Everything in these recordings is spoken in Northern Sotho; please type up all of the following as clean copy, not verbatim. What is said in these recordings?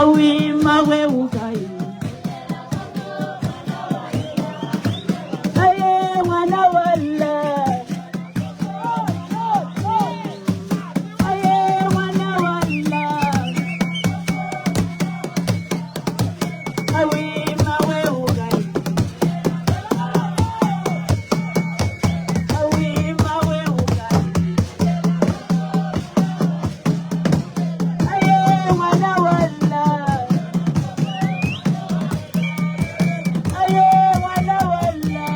Awi mawe ukai. Aye ngwana walla. Aye ngwana walla. Awi mawe ukai. Awi mawe ukai. Aye ngwana walla. Aye ngwana walla.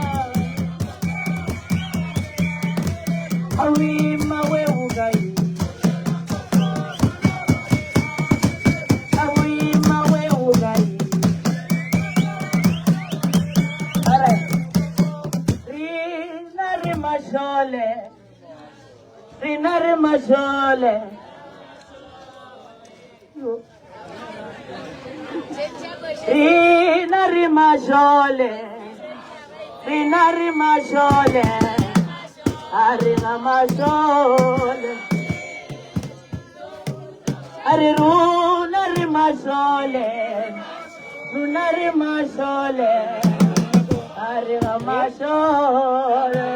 Awi mawe ukai. Awi mawe ukai. Alright. Rina re mashole. Rina re mashole. Rina re mashole. Rina re mashole. A rena mashole. A re rona re mashole. Rona re mashole. A re ga mashole.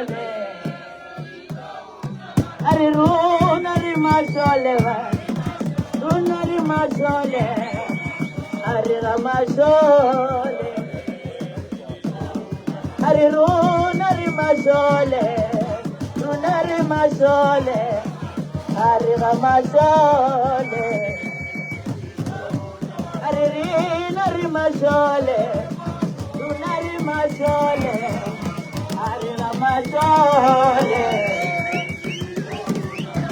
A re rona re mashole ba. Rona re mashole. A re ga mashole. A re rona re mashole. Rona re mashole. A re ga mashole. A re rena re mashole. Rona re mashole. A re ga mashole.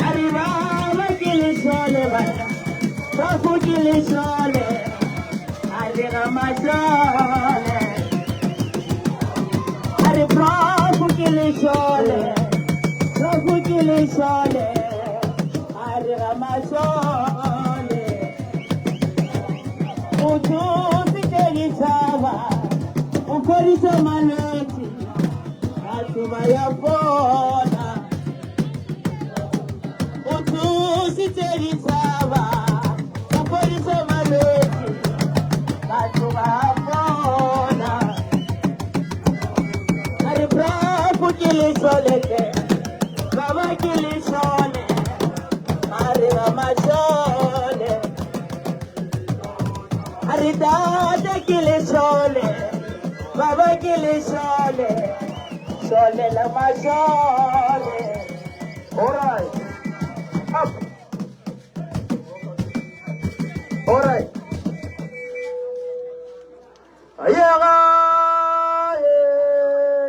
A re baba ke lešole bana. Bafu ke lešole. A re ga mashole. A re profu ke lešole. Profu ke lešole. A re ga mashole. O thusitše ditšhaba, o fodiša malwetši, batho ba ya fola. O thusitše ditšhaba, o fodiša malwetši, batho ba fola. A re profu ke lešole hle, baba ke lešole, a re ga mashole. A re tate ke lešole, baba ke lešole, šole la mašole. All right. Up. All right. Yaga,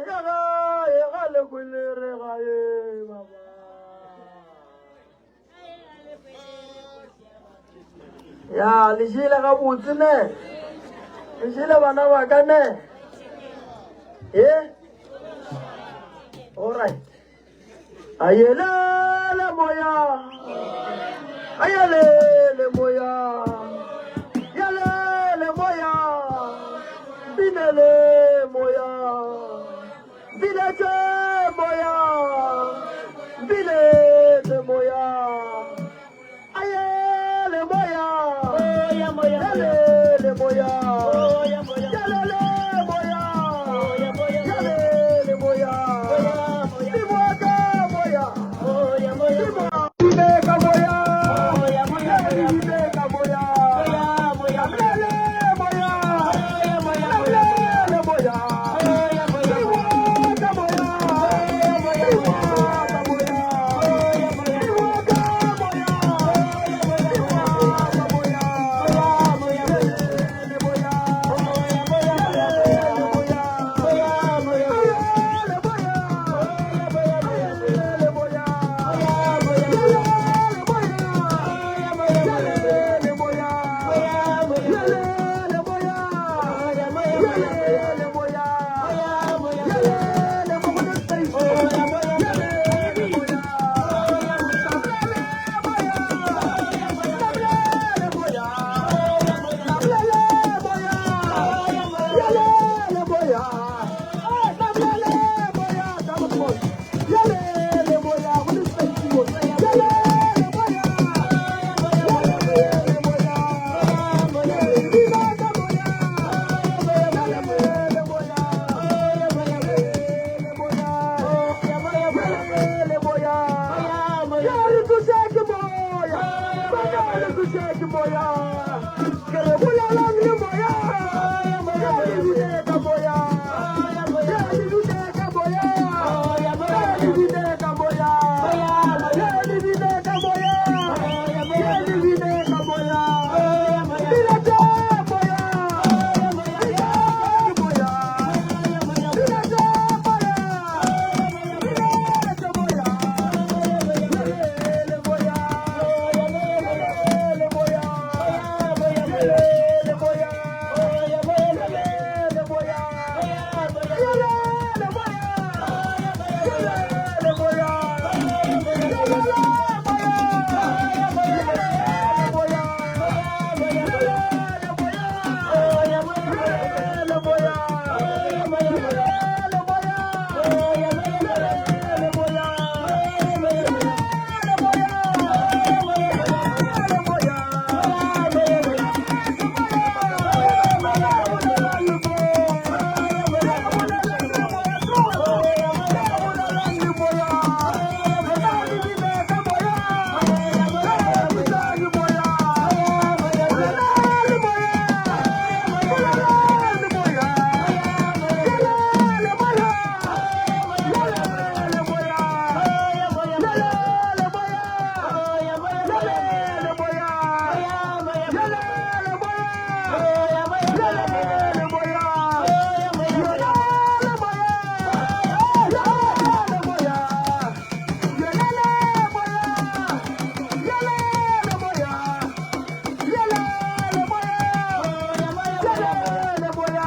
yaga, yaga, le kwele re ga ye baba. Ya, le jele gabotse ne? Le jele bana ba ka ne? E? All right. Ayelele moya. Ayelele moya. Yelele moya. Binele moya. Binetse moya. Binetse moya. Ayele moya. Moya, moya, moya. Yelele moya. Moya, moya. Yelele moya. Moya, moya, moya. Yelele moya. Moya, moya. Dimoka moya. Moya, moya, moya. Dibeka moya. Moya, moya, moya. Dibeka moya. Le tsoše ke moya. Ke re bolelang le moya. Ke le bine ka moya. Ke le bine ka moya. Ke le bine ka moya. Ke le bine ka moya. Ke le bine ka moya. Bina tša moya. Bina moya. Bina tša moya. Bina tša moya. Lele moya. Lele moya. Lele moya. Lele moya. Lele moya. Lele moya. Lele moya. Lele moya. Lele moya. Lele moya. Lele moya. Lele moya. Lele moya. Lele moya.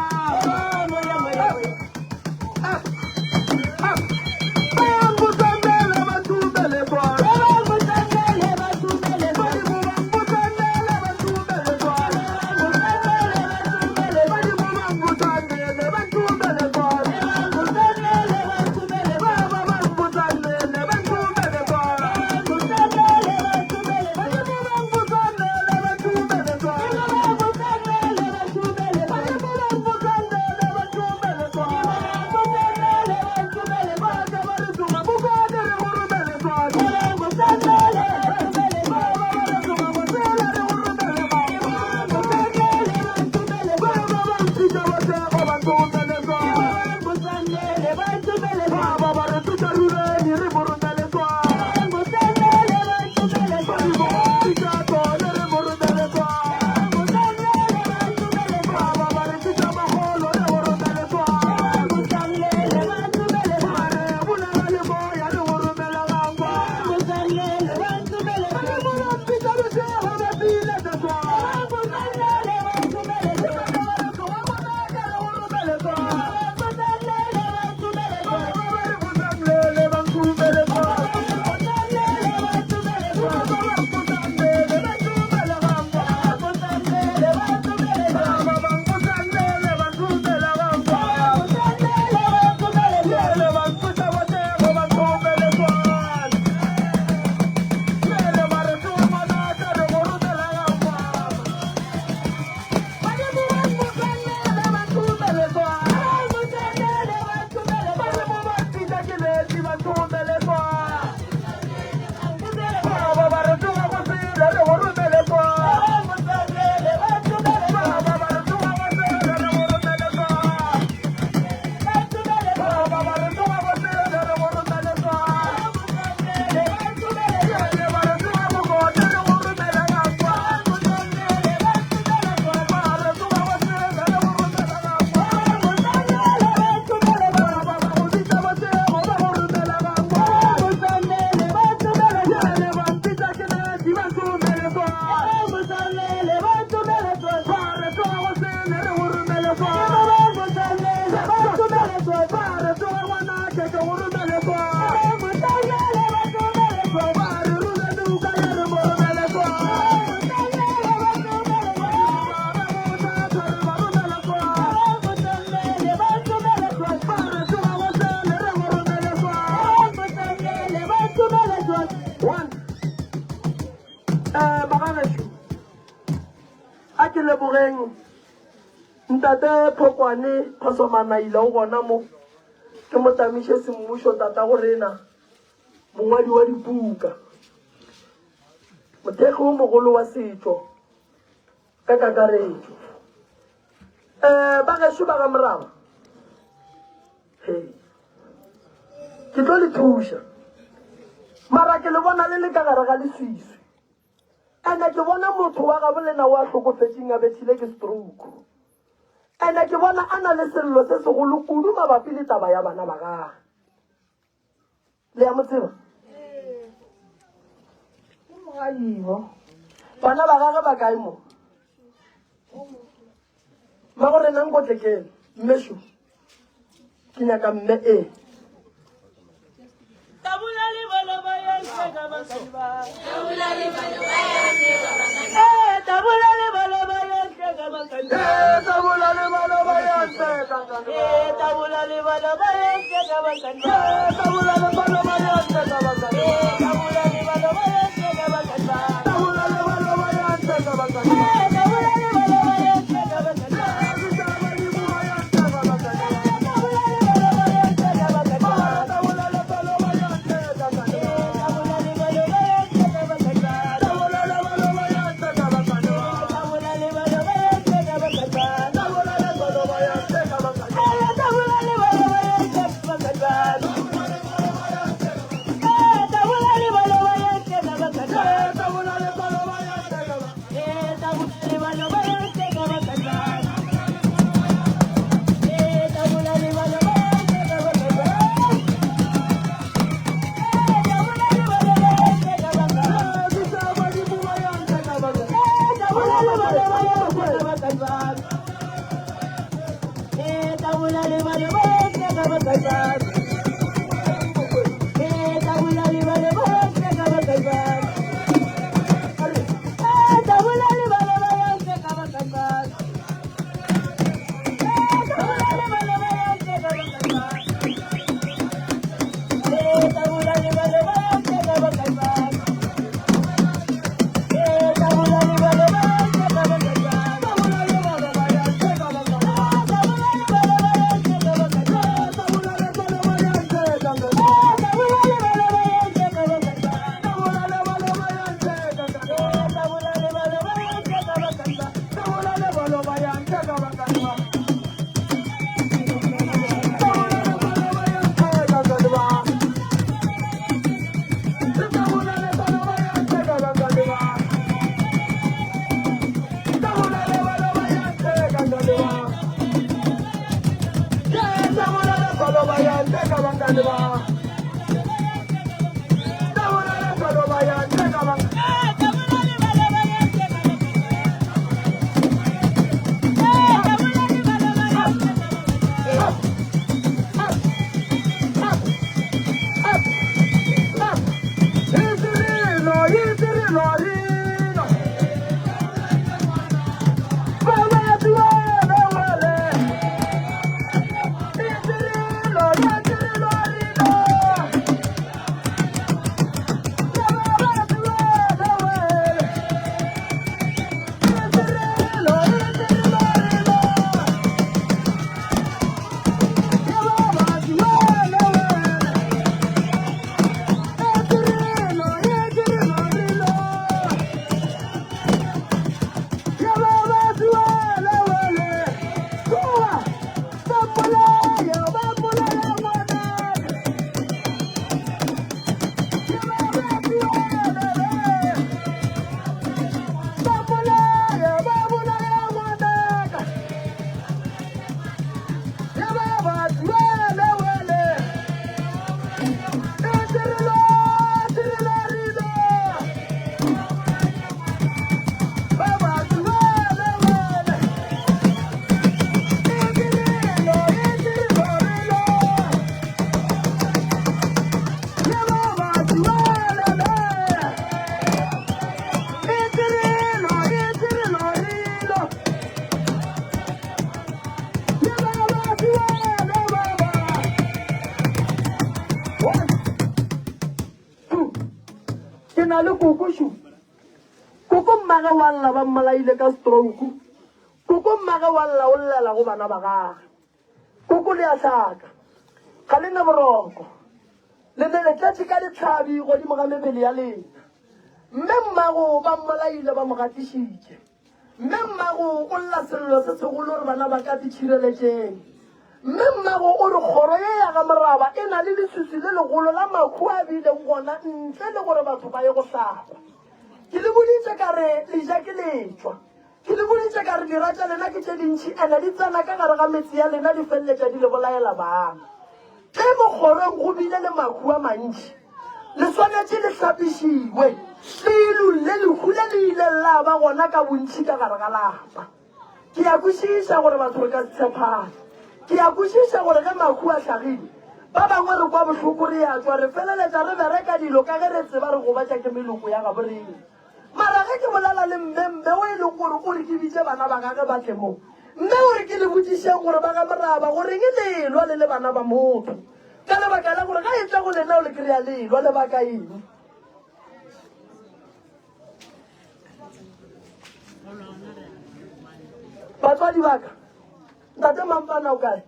A ke lebogeng Ntate Phokwane Phosomanaila o gona mo. Ke mo tamiše semmušo tatago rena, mongwadi wa dibuka. Mothekgi wo mogolo wa setšo ka kakaretšo. Um ba gešo ba ga Moraba, hei, ke tlo le thuša, mara ke le bona le le ka gare ga leswiswi. Ene ke bona motho wa gabo lena wa hlokofetšeng a bethile ke stroke. Ene ke bona a na le sello se segolo kudu mabapi le taba ya bana ba gagwe. Le ya mo tseba? Ke mogadibo. Bana ba gagwe ba kae mo? Mmago rena nkotle ke mmešo. Ke nyaka mme e. Ke na le koko šo. Koko mmage wa lla ba mmolaile ka stroke. Koko mmage wa lla o llela go bana ba gage. Koko le a hlaka. Ga le na boroko. Le ne le tletše ka ditlhabi godimo ga mebele ya lena. Mme mmago ba mmolaile ba mo gatišitše. Mme mmago o lla sello se segolo gore bana ba ka ditšhireletšeng. Mme mmago o re kgoro ye ya ga Moraba e na le leswiswi le legolo la mahu a bileng gona ntle le gore batho ba ye go hlapa. Ke le boditše ka re le ja ke letšwa. Ke le boditše ka re dira tša lena ke tše dintši ene di tsena ka gare ga metse ya lena di feleletša di le bolaela bana. Ge mo kgorong go bile le mahu a mantši, le swanetše le hlapišiwe, le ilulle lehu le le ileng la ba gona ka bontši ka gare ga lapa. Ke a kwešiša gore batho re ka se tshepane. Ke a kwešiša gore ge mahu a hlagile, ba bangwe re kwa bohloko re a tšwa, re feleletša re bereka dilo ka ge re tseba re gobatša ke meloko ya gabo rena. Mara ge ke bolela le mme, mme o e leng gore o re ke bitše bana ba gage ba tle mo, mme o re ke le botšišeng gore ba ga Moraba goreng le elwa le le bana ba motho, ka lebaka la gore ga e tla go lena o le kry-a le elwa lebaka eng? Batswadi ba ka, ntate Mampana o kae?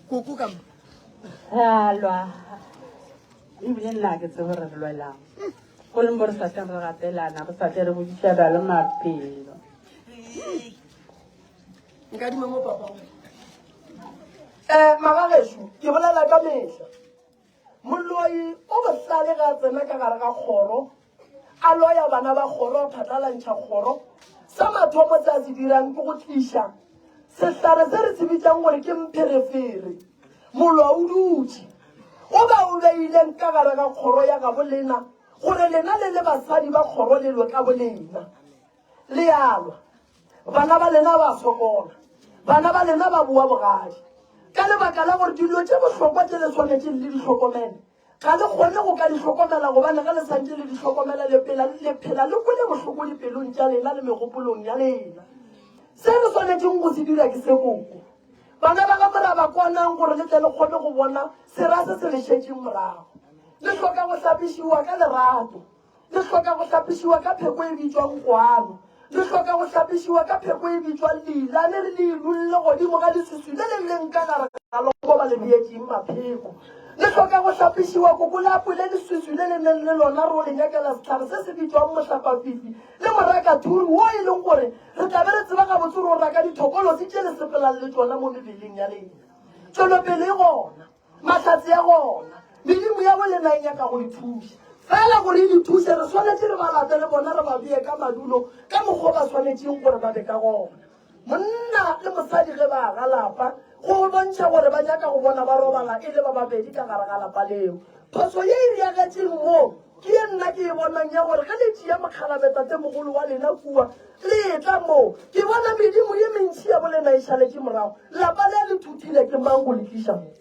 Koko ka mo. Re a lwa ebile nna ga ke tsebe gore re lwelang. Go leng bo re sa tleng re gatelana, re sa tle re bodišana le maphelo. Nkadime mo papa. Eh, magagešo, ke bolela ka mehla. Moloi o bohlale ge a tsena ka gare ga kgoro, a loya bana ba kgoro, a phatlalantšha kgoro, sa mathomo se a se dirang ke go tliša sehlare se re se bitšang gore ke mpherefere. Molwa o dutše o ba o beileng ka gare ga kgoro ya gabo lena gore lena le le basadi ba kgoro le lwe ka bolena. Le a lwa. Bana ba lena ba sokola. Bana ba lena ba boa bogadi. Ka lebaka la gore dilo tše bohlokwa tše le swanetšeng le di hlokomele, ga le kgone go ka di hlokomela gobane ge le santše le di hlokomela le phela le phela le kwele bohloko dipelong tša lena le megopolong ya lena. Se re swanetšeng go se dira ke se koko. Bana ba ga Moraba kwanang gore le tle le kgone go bona sera se se le šetšeng morago. Le hloka go hlapišiwa ka lerato. Le hloka go hlapišiwa ka pheko e bitšwang kwano. Le hloka go hlapišiwa ka pheko e bitšwang leilane re le irulle godimo ga leswiswi le le leng ka gare ga loko ba le beetšeng mapheko. Le hloka go hlapišiwa koko le apole leswiswi le le neng le lona ro le nyakela sehlare se se bitšwang mohlapafifi le morakathuri wo e leng gore re tla be re tseba gabotse gore o raka dithokolosi tše le sepelang le tšona mo mebeleng ya lena. Tšwelopele e gona. Mahlatse ya gona, medimo ya bolena e nyaka go le thuša. Fela gore e le thuše, re swanetše re ba late le bona re ba bee ka madulo ka mokgwa o ba swanetšeng gore ba be ka gona. Monna le mosadi ge ba aga lapa, go bontšha gore ba nyaka go bona ba robala e le ba babedi ka gare ga lapa leo. Phoso ye e diagetšeng mo ke ye nna ke e bonang ya gore ge le tšea mokgalabje tatemogolo wa lena kua le etla mo, ke bona medimo ye mentši ya bolena e šaletše morago. Lapa le le thuthile ke mang go le tliša mo?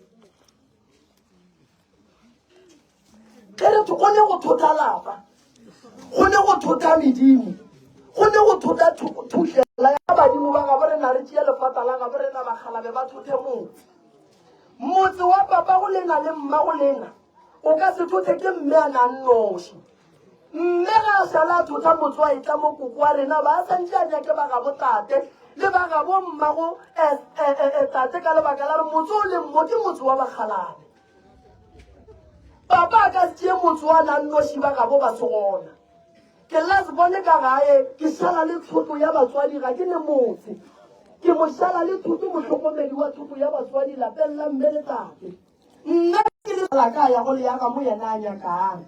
Ge re go ne go thota lapa, go ne go thota medimo, go ne go thota thuhlela ya badimo ba gabo rena re tšea lefata la gabo rena bakgalabe ba thothe motse. Motse wa papa go lena le mma go lena o ka se thothe ke mme a na nnoši. Mme ga a šala a thotha motse wa etla mo koko wa rena ba a santše a nyake ba gabo tate le ba gabo mmago eh, eh, eh, tate ka lebaka la gore motse o leng mo ke motse wa bakgalabe. Papa a ka se tšee motse wa na nnoši ba gabo ba se gona. Ke last bone ka gae ke šala le thoto ya batswadi ga ke ne motse. Ke mo šala le thoto mohlokomedi wa thoto ya batswadi lapeng la mme le tate. Nna ke le la ka ya go le yaga mo yena a nyakang.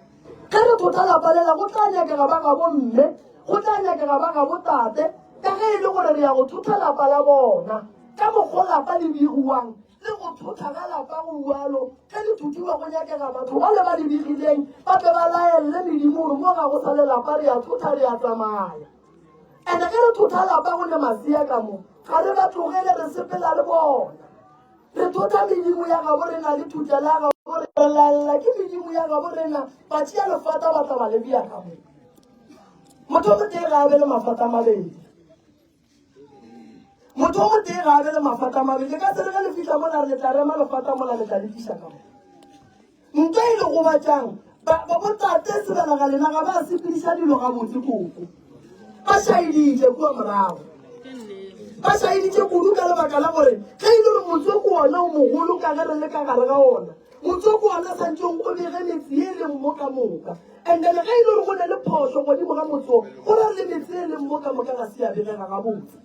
Ge re thota lapa lela go tla nyakega ba gabo mme, go tla nyakega ba gabo tate ka ge e le gore re ya go thotha lapa la bona. Ka mokgo lapa le begiwang le go thotha ga lapa go bjalo, ge le thothiwa go nyakega batho bale ba le begileng ba tle ba laelle medimo gore mo ga go sa le lapa re a thotha re a tsamaya. Ene ge re thotha lapa go ne masea ka mo ga re ba tlogele re sepela le bona. Re thotha medimo ya gabo rena le thutla la gabo re laella ke medimo ya gabo rena ba tšea lefata ba tla ba le bea ka mo. Motho o motee ga a be le mafata a mabedi. Motho o motee ga a be le mafata a mabedi. Le ka se re ge le fihla mola re le tla rema lefata mola le tla le tliša ka mo. Ntle e le gobatšang, ba, ba botate sebela ga lena ga ba sepediša dilo gabotse koko. Ba šaeditše kua morago. Ba šaeditše kudu ka lebaka la gore ge e le gore motse ke wona o mogolo ka ge re le ka gare ga ona. Motsoko wona santšong o bege metse ye e leng mo ka moka. And then ge e le gore go ne le phošo godimo ga motse wo, go ra le metse e leng mo ka moka ga se ya begega gabotse.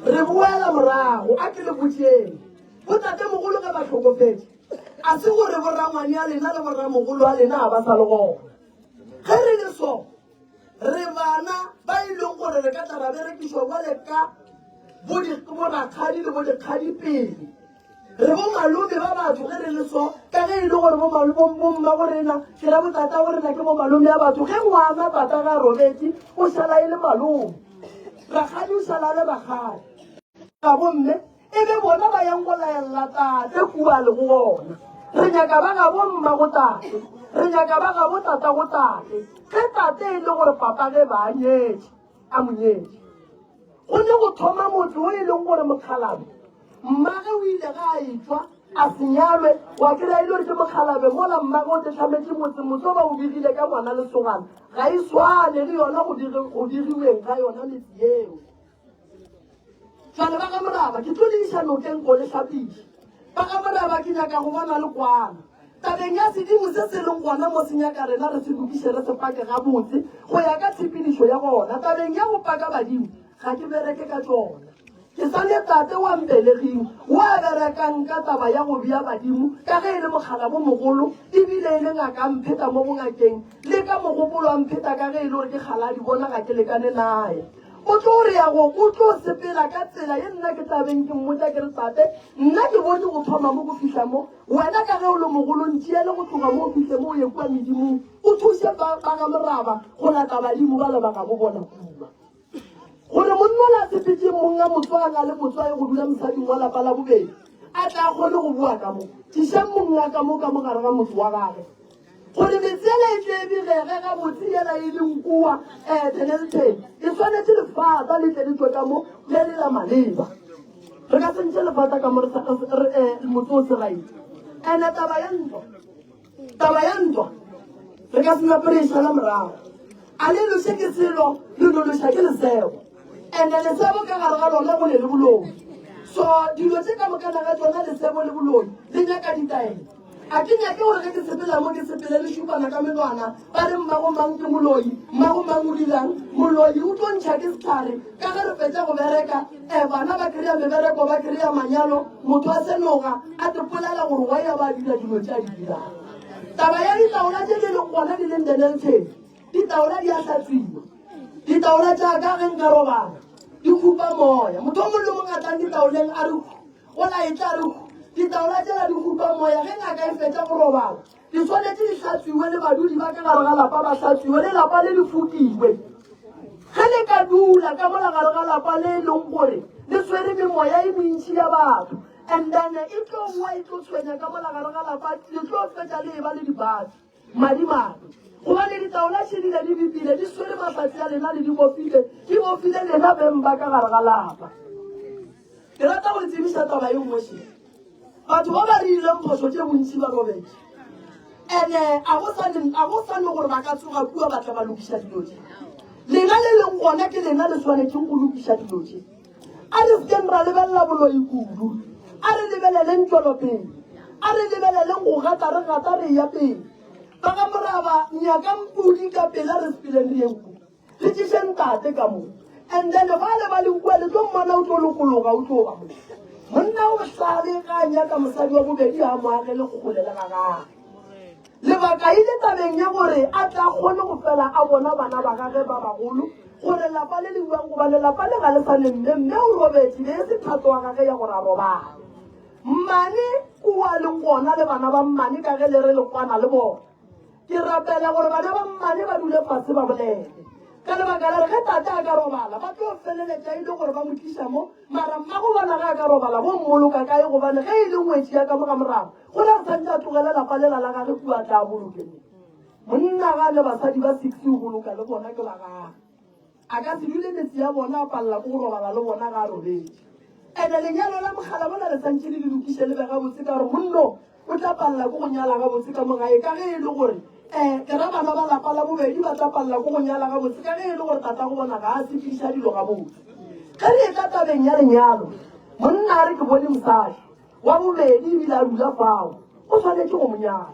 Re boela morago, a ke le botšeng. Botatemogolo ge ba hlokofetše, a se gore borangwane a lena le borramogolo a lena ga ba sa le gona. Ge re le so, re bana ba e leng gore re ka tla ra berekišwa bjale ka borakgadi le bodikgadi pele. Re bo malome ba batho ge re le so, ka ge e le gore bo bomma go rena, ke ra botata go rena ke bo malome ya batho. Ge ngwana tata ga robetše, o šala e le malome. Rakgadi o šala le rakgadi. Ga bomme e be bona ba yang go laella tate kua le go ona. Re nyaka ba gabo mma go tate, re nyaka ba gabo tata go tate. Ge tate e le gore papa ge ba nyetše, a mo nyetše. Go ne go thoma motse o e leng gore mokgalabe mmage o ile ga a etšwa a se nyalwe wa kry-a e le gore ke mokgalabe mola mmage o tehlametše motse motse o ba o begile ka ngwana lesogana ga e swane le yona go begiweng ga yona metse yeo. Jwale ba ga Moraba ke tlo le iša nokeng ko le hlapiša. Ba ga Moraba ke nyaka go bona le kwana. Tabeng ya sedimo se se leng gona mo se nyaka rena re se lokiše re se pake gabotse go ya ka tshepedišo ya gona. Tabeng ya go paka badimo ga ke bereke ka tšona. Ke sa le tate wa mpeleging wa berekang ka taba ya go bea badimo ka ge e le mokgalabo mogolo ebile e le ngaka a mpheta mo bongakeng le ka mogopolo a mpheta ka ge e le gore ke kgaladi bona ga ke lekane naye. O tlo re ya go, o tlo sepela ka tsela ye nna ke tla beng ke mmotša ke re, Tate, nna ke bone go thoma mo go fihla mo. Wena ka ge o le mogolo, ntšeele go tloga mo o fihle mo o ye kua medimong, o thuše ba, ba ga moraba go lata badimo bale ba gabo bona kua. Gore monna ola a sepetšeng monga motswanga le motswae go dula mosading wa lapa la bobedi, a tle a kgone go boa ka mo. Tlišang monga ka mo ka mo gare ga motse wa gage. Gore metse yela e tle e begege gabotse yela e leng kua um Dennilton, e swanetše lefata le tle le tšwe ka mo le le la maleba. Re ka se ntšhe lefata ka mo re eh, motse o se right. Ene taba ya ntwa, taba ya ntwa re ka se nape re e šala morago. A le loše ke selo, le no loša ke lesebo. Ene lesebo ka gare ga lona go ne le boloi. So dilo tše ka mokana ga tšona lesebo le boloi le nyaka ditaelo. A ke nyake gore ge ke sepela mo ke sepele le šupana ka menwana ba re mmago mang ke moloi, mmago mang o dirang, moloi o tlo ntšha ke sehlare ka ge re fetša go bereka, um bana ba kry-a mebereko ba kry-a manyalo, motho a senoga a tepolela gore wa ya ba dira dilo tše a di dirang. Taba ya ditaola tše di leng gona di leng Dennilton, ditaola di a hlatswiwa. Ditaola tša ka ge nka robala di khupa moya. Motho o mongwe le mongwe a tlang ditaoleng a re Go laetša re ditaola tšela di hupa moya ge ngaka e fetša go robala. Di swanetše di hlatswiwe le badudi ba ka gare ga lapa ba hlatswiwe le lapa le le fukiwe. Ge le ka dula ka mola gare ga lapa le e leng gore le swere memoya e mentši ya batho and then e tlo boa e tlo tshwenya ka mola gare ga lapa le tlo fetša le e ba le dibati. Madimabe, gobane ditaola šedile di bipile, di swere mahlatse a lena le di bofile, di bofile lena beng ba ka gare ga lapa. Ke rata go le tsebiša taba ye nngwe še. Batho ba ba re ileng phošo tše bontši ba robetše. Ene a go sa a go sa le gore ba ka tsoga kua ba tla ba lokiša dilo tše. Lena le leng gona ke lena le swanetšeng go lokiša dilo tše. A re sekeng ra lebelela boloi kudu. A re lebeleleng tšwelopele. A re lebeleleng go gata re gata re eya pele. Ba ga Moraba, nyakang pudi ka pela re sepeleng re yeng kua. Le tlišeng tate ka mo. And then bale ba leng kua le tlo mmona o tlo lokologa o tlo ba mo. Monna o bohlale ga a nyaka mosadi wa bobedi a mo agele kgole le ga gage. Lebaka e le tabeng ya gore a tle a kgone go fela a bona bana ba gage ba bagolo, gore lapa le le buang gobane lapa le ga le sa le mme, mme o robetše, be e se thato wa gage ya gore a robale. Mmane kua leng gona le bana ba mmane ka ge le re le kwana le bona. Ke rapela gore bana ba mmane ba dule fase ba bolele. Ka lebaka la gore ge tate a ka robala ba tlo feleletša e le gore ba mo tliša mo, mara mmago bona ge a ka robala bo mmoloka kae gobane ge e le ngwetši ya ka mo ga morago Go la santse a tlogele lapa lela la gage kua tla boloke mo. Monna ga le basadi ba six o boloka le bona ke ba gage. A ka se dule metse ya bona a palela ko go robala le bona ga a robetše. Ene lenyalo la mogala bona le santše le le lokiše le be gabotse ka gore monno o tla palela ko go nyala gabotse ka mo gae ka ge e le gore um ke ra bana ba lapa la bobedi ba tla palela ko go nyala gabotse ka ge e le gore tata go bona ga a sepediša dilo gabotse. Ge re etla tabeng ya lenyalo, monna a re ke bone mosadi wa bobedi ebile a dula fao, o swanetše go mo nyala.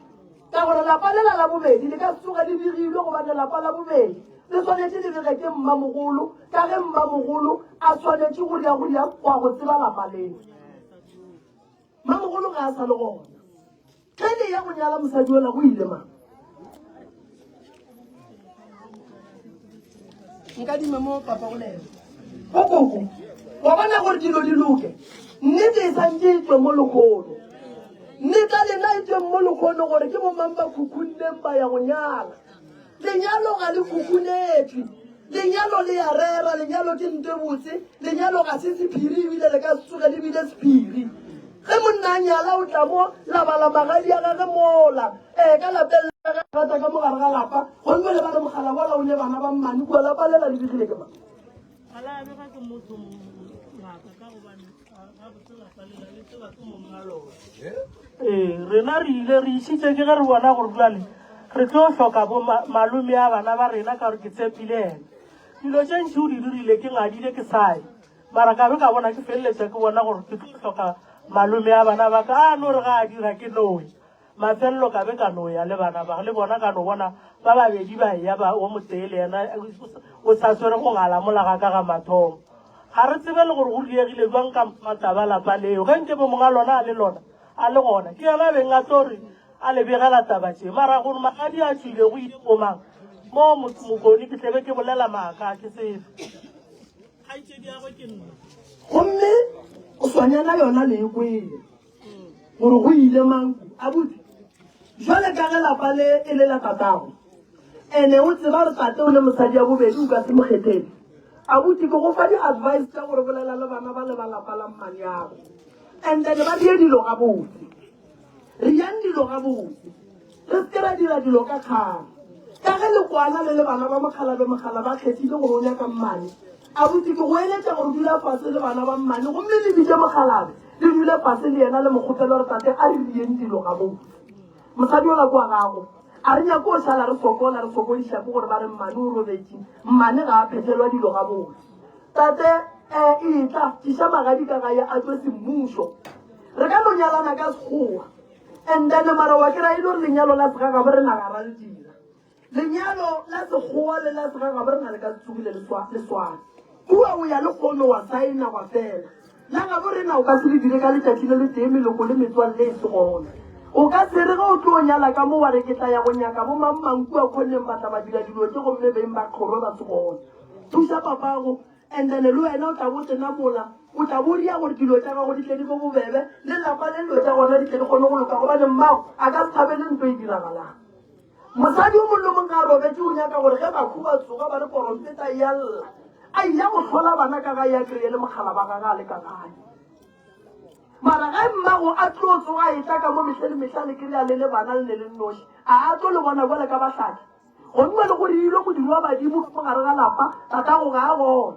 Ka gore lapa lela la bobedi le ka se tsoge le begilwe gobane lapa la bobedi le swanetše le bege ke mmamogolo ka ge mmamogolo a swanetše go ria go ria wa go tseba lapa leo. Mmamogolo ga a sa le gona. Ge le ya go nyala mosadi ola go ile mang? Nkadime mo papa go lena. Go koko. Wa bona gore dilo di loke. Nnete e santše e tšwe mo lekgono. Nnete lena e tšwe mo lekgono gore ke bomang ba khukhuneng ba ya go nyala. Lenyalo ga le khukhunetšwe. Lenyalo le ya rera, lenyalo ke nto e botse, lenyalo ga se sephiri ebile le ka se tsoge le bile sephiri. Ge monna a nyala o tla mo la bala magadi a gage mola ee ka lapeng la gage rata ka mo gare ga lapa gomme le ba re mogala bola o ne bana ba mmane kua lapa lela le begile ke mang? Ga la bega ke motho ngaka ka gobane gabotse lapa lela le tseba ke mong a lona. Ee, rena re ile re išitše ke ge re bona gore bjale re tlo hloka bo malome a bana ba rena ka gore ke tshepile yena. Dilo tše ntši o di dirile ke ngadile ke sa ye. Mara ka be ka bona ke feleletša ke bona gore ke tlo hloka malome a bana ba ka a no re ga a dira ke no ya. Mafelelo ka be ka no ya le bana ba le bona ka no bona ba babedi ba eya ba o motee le yena o sa swere go ngala mola ga ka ga mathomo. Ga re tsebe le gore go diegile bjang ka mataba lapa leo. Ge nke be monga lona a le lona a le gona ke yena beng a tlo re a le begela taba tše. Mara gore magadi a tšwile go ile bomang mo Mokone ke tlebe ke bolela maaka ke tsebe. Kgaetšedi ya gagwe ke nna. Gomme o swanyana yona le e kwele gore go ile mang abuti. Jwale ka ge lapa le e le la tatago, ene o tseba gore tate o ne mosadi ya bobedi o ka se mo kgethele. Abuti ke go fa di-advice tša gore bolela le bana ba le ba lapa la mmaneago and then ba die dilo gabotse. Re yang dilo gabotse. Re se ke ra dira dilo ka kgang. Ka ge le kwana le le bana ba mokgalabje mogala ba kgethile gore o nyaka mmane, abuti ke go eletša gore dula fase le bana ba mmane gomme le bitše mokgalabje le dule fase le yena le mo kgopele gore tate a re rieng dilo gabotse. Mosadi yola ke wa gago. A re nyake go šala re sokola re sokodiša ke gore ba re mmane o robetše, mmane ga a phethelwa dilo gabotse. Tate, eh, etla, tliša magadi ka gae a tšwe semmušo. Re ka no nyalana ka Sekgowa. And then mara wa kry-a e le gore lenyalo la segagabo rena ga ra le dira. Lenyalo la Sekgowa le la segagabo rena le ka se tsogile le swana. Kua o ya le kgono wa saena gwa fela. La gabo rena o ka se le dire ka letšatši le letee meloko le metswalle e se gona. O ka se re ge o tlo nyala ka mo wa re ke tla ya go nyaka bo mang mang kua khoneng ba tla ba dira dilo tše gomme beng ba kgoro ba se gona. Thuša papago and then le wena o tla bo tsena mola o tla bo ria gore dilo tša gago di tle di be bobebe le lapa le dilo tša gona di tle di kgone go loka gobane mmago a ka se thabele nto e diragalang. Mosadi o mongwe le mongwe a robetše o nyaka gore ge bakhu ba tsoga ba re porompeta e a lla a iya go hlola bana ka gae a kry-e le mogala ba gage a le ka gae. Mara ge mmago a tlo tsoga e tla ka mo mehle le mehla le kry-a le le bana le ne le nnoši a a tlo le bona bjale ka bahlaki gomme le gore ile modiro wa badimo ka mo gare ga lapa tatago ga a gona.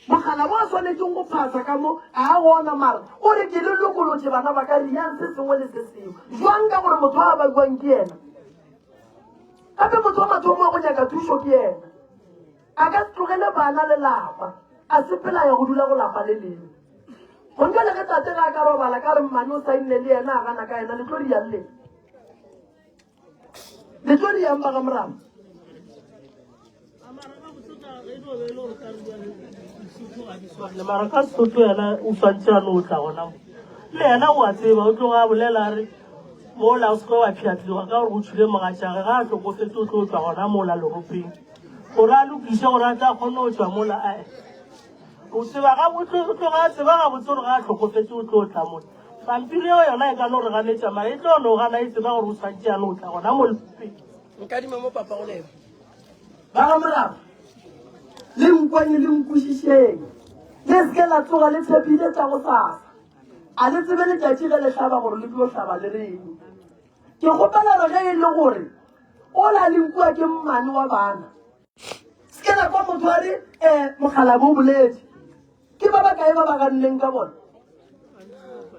Mogala bo a swanetšeng go phasa ka mo a a gona mara o re ke le lokolotše bana ba ka riang se sengwe le se sengwe jwang ka gore motho a bakwang ke yena gape motho wa mathomo wa go nyaka thušo ke yena a ka se tlogele bana le lapa a sepela ya go dula go lapa le lengwe gonke le ge tate ga a ka robala ka re mmane o sainne le yena a gana ka yena le tlo riang le Le tlo riang ba ga Morama? Mara ka Sesotho yena o swantše a no tla gona mo. Le yena o a tseba, o tloga a bolela a re mola o seke wa pšhatliwa ka gore go tšhile mogatšage ga a hlokofetse o tlo tšwa gona mola leropeng gore a lokiše gore a tla kgone go tšwa mola ae o tseba ga o tloga a tseba gabotse gore ga a hlokofetse o tlo tla mola Pampiri eo yona e ka no re ganetša, mara e tlo no gana e tseba gore o swantše ya no tla gona mo lefeng. Nkadima mo papa go lena. Ba ga Moraba, le nkwanye le nkwešišeng. Le se ke la tsoga le tshepile tša go sasa. A le tsebe letšatši ge le hlaba gore le tlo hlaba le reng. Ke kgopela re ge e le gore ola le nkua ke mmane wa bana. Se ke la kwa motho a re um mokgalabo o boletše. Ke ba bakae ba ba ganneng ka bona?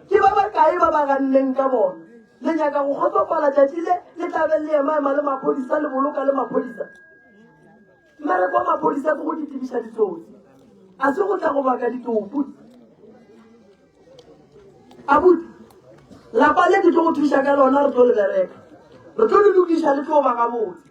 Ke ba bakae ba ba ganneng ka bona? Le nyaka go kgotsofala tšatši le le tla be le ema-ema le maphodisa le boloka le maphodisa. Mmereko wa maphodisa ke go ditiriša ditsotsi, a se go tla go baka ditopo. Abuti, lapa le ke tlo go thuša ka lona re tlo le bereka. Re tlo le lokiša le tlo ba gabotse.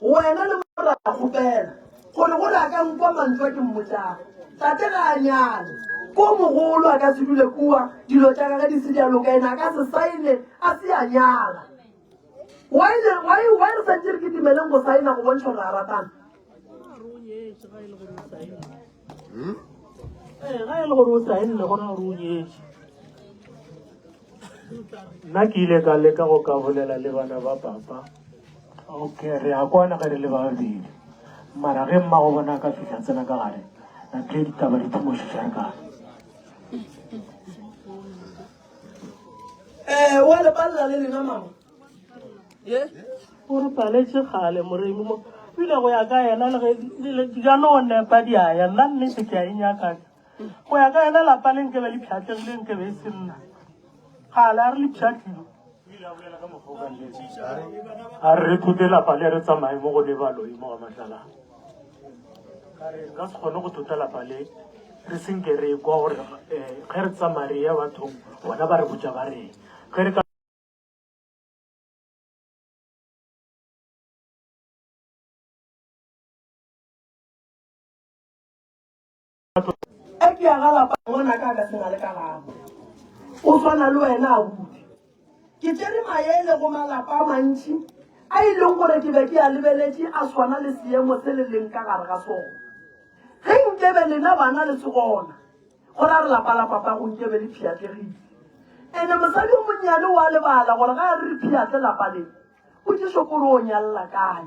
Wena le mora kgopela gore gore a ka nkwa mantšu a ke mmotšago. Tate ga a nyale. Ko mogolo a ka se dule kua dilo tša gage di se di a loka ena a ka se saene a se a nyala. Why le why why re santse re kitimeleng go saena go bontšha gore a ratana? Ee, ga e le gore o saenne go ra gore o nyetše. Nna ke ile ka leka go ka bolela le bana ba papa. Okay, re a kwana ge re le babedi. Mara ge mmago bona a ka fihla tsena ka gare, napile ditaba di thomošiša re kae. Eh, wa le palela le lena mama. Ye? O re paletše kgale moremi mo. Ebile go ya ka yena le ge di ka no nepa di a ya. Nna nnete ke a e nyaka. Go ya ka yena lapa le nkebe le pšhatlegile nkebe e se nna. Kgale a re le pšhatlile. A re re thute lapa le re tsamaye mo go le baloi mo ga matlala. Ka re nka se kgone go thota lapa le re senke re kwa gore ge re tsamaya re ya bathong bona ba re botša ba reng. Ge re ka E ke ya ga lapa ngwanaka a ka se na le karabo. O swana le wena abuti. Ke tšere maele go malapa a mantši a e leng gore ke be ke a lebeletše a swana le seemo se le leng ka gare ga sona. Ge nkebe lena bana le se gona, go ra re lapa la papago nkebe le pšhiatlegile. Ene mosadi o monnyane o a lebala gore ga a re re pšhiatle lapa le, Potšišo ke gore o nyalla kae?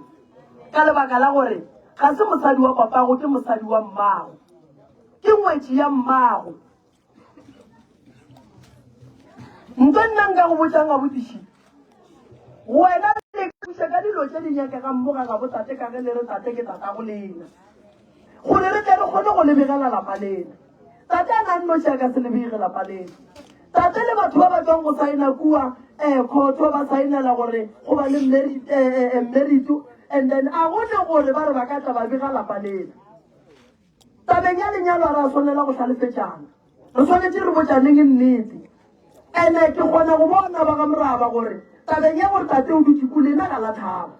Ka lebaka la gore ga se mosadi wa papago, ke mosadi wa mmago. Ke ngwetši ya mmago. Nto nna nka go botšang abuti wena le thuše ka dilo tše di nyakegang mo ga gabo tate ka ge le re tate ke tatago lena gore re tle re kgone go le begela lapa lena. Tate a na nnoši a ka se le bege lapa lena. Tate le batho ba ba tšwang go saena kua um khotho ba saenela gore go ba le mmerito and then a go ne gore ba re ba ka tla ba bega lapa lena. Tabeng ya lenyalo a re a swanela go hlalefetšana. Re swanetše re botšaneng nnete. Ene ke kgona go bona ba ga Moraba gore tabeng ya gore tate o dutše ku lena ga la thaba.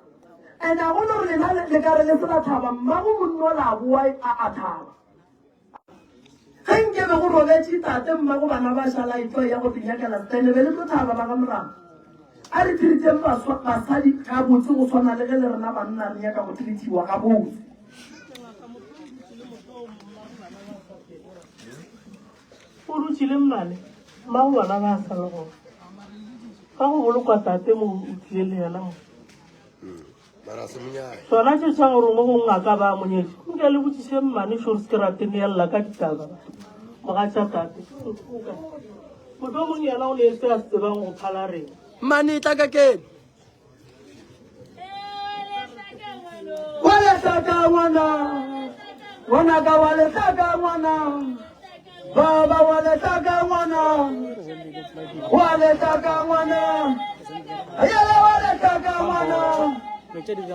Ene a go no re lena le ka re le se la thaba mmago monno la boa a thaba. Ge nke be go robetše tate, mmago bana ba šala etšwa ya go tinyakela stene, be le tlo thaba ba ga Morama. A re treateng baswa, basadi gabotse go swana le ge le rena banna re nyaka go treatiwa gabotse. O dutše le mmane, mmago bana ba sa le gona. Ga go bolokwa tate mo o tlile le yena mo. Sona tše tša gore mo gongwe a ka ba a mo nyetše. Nke le botšiše mmane šo re se ke ra teneella ka ditaba. Mogatša tate. Mohlomong yena o ne se a se tsebang go phala rena. Mmane tla ka keno. Wa lehlaka ngwana, ngwanaka wa lehlaka ngwana, baba wa lehlaka ngwana, wa lehlaka ngwana, yele wa lehlaka ngwana. Yele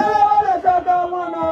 wa lehlaka ngwana.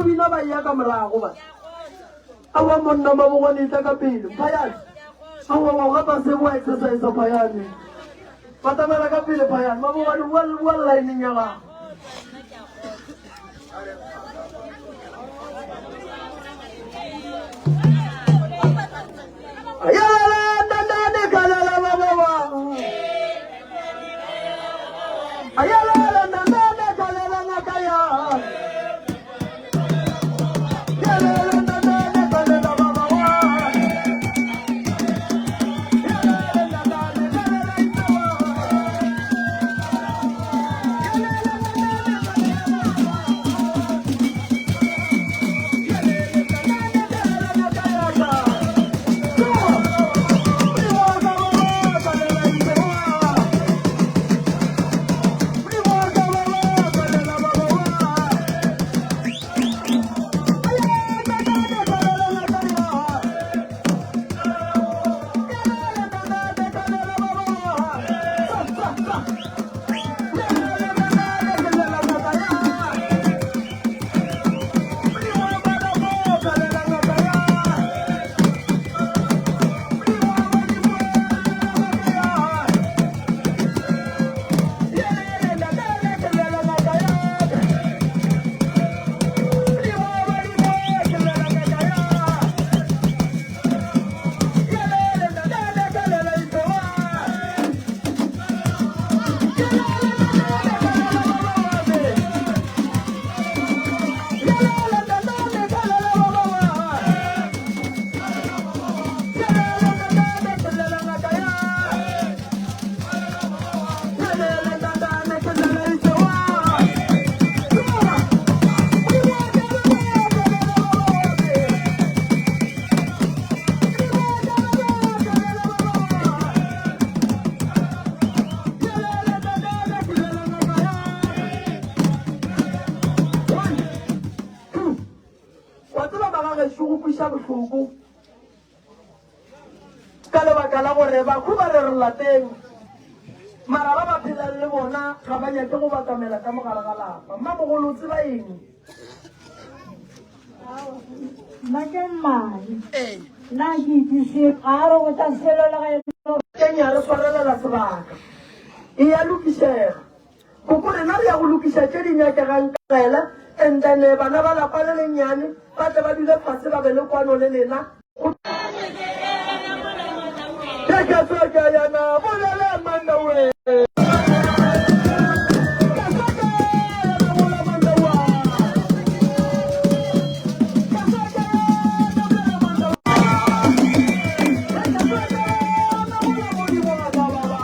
go bina ba eya ka morago ba. Aowa monna Mabogwane etla ka pele. Phayane. Aowa wa gapa se wa exercise Phayane. Batamela ka pele Phayane. Mabogwane bua bua line ya gago. Ayala nandane kalala baba. Ayala nandane kalala ngakaya. Ayala nandane kalala baba. Ayala nandane kalala isawa. Ayala nandane kalala baba. Ayala nandane kalala ngakaya. Wa tseba magagešo go kweša bohloko ka lebaka la gore bakhu ba re re lapeng mara ba ba phelang le bona ga ba nyake go batamela ka mogare ga lapa. Mmamogolo o tseba eng? Nna ke mmane. Nna ke itse selo. Ga a re botša selo le ge e le gore. Kenya re swarelela sebaka. E ya lokišega. Koko rena re ya go lokiša tše di nyakegang ka gela and then bana ba lapa le lennyane ba tle ba dule fase ba be le kwano le lena go Keketseke yena bolela mandawe. Keketseke yena bola mandawa. Keketseke yena bola mandawa. Keketseke yena bola modimo wa ka baba.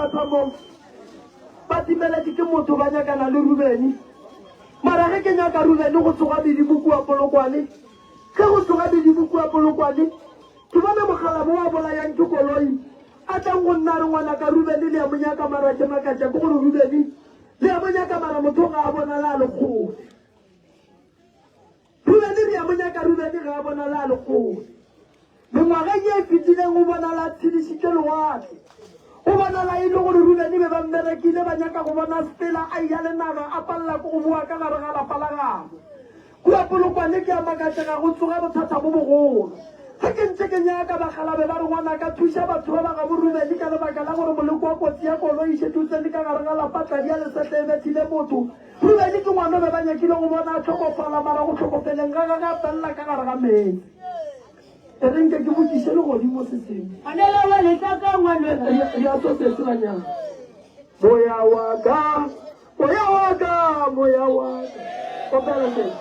mathamong ba timeletše ke motho ba nyakana le Rubeni. Mara ge ke nyaka Rubeni go tsoga medimo kua Polokwane, ge go tsoga medimo kua Polokwane, ke bona mokgalabo wa bolayang ke koloi a tlang go nna a re ngwanaka Rubeni le a mo nyaka mara ke makatša ke gore Rubeni le a mo nyaka mara motho ga a bonala a le kgole. Rubeni re a mo nyaka Rubeni ga a bonala a le kgole. Mengwageng ye e fetileng o bonala a tshedišitše lewatle. Go bonala e le gore Rubeni be ba mmerekile ba nyaka go bona Stella a eya le naga a palela ke go boa ka gare ga lapa la gabo. Kua Polokwane ke a makatšega go tsoga bothata bo bogolo. Ge ke ntše ke nyaka bakgalabe ba re ngwanaka thuša batho ba ba gabo Rubeni ka lebaka la gore moleko wa kotsi ya koloi e šetše o tsene ka gare ga lapa tladi ya lesehle e bethile motho. Rubeni ke ngwana o be ba nyakile go bona a hlokofala mara go hlokofeleng ga gagwe a felela ka gare ga meetse. E re nke ke botšiše legodimo se sengwe. Ngwanela wa letlaka ngwanela. Riato sesi banyana. Moya wa ka, moya wa ka, moya wa ka. Opela sesi.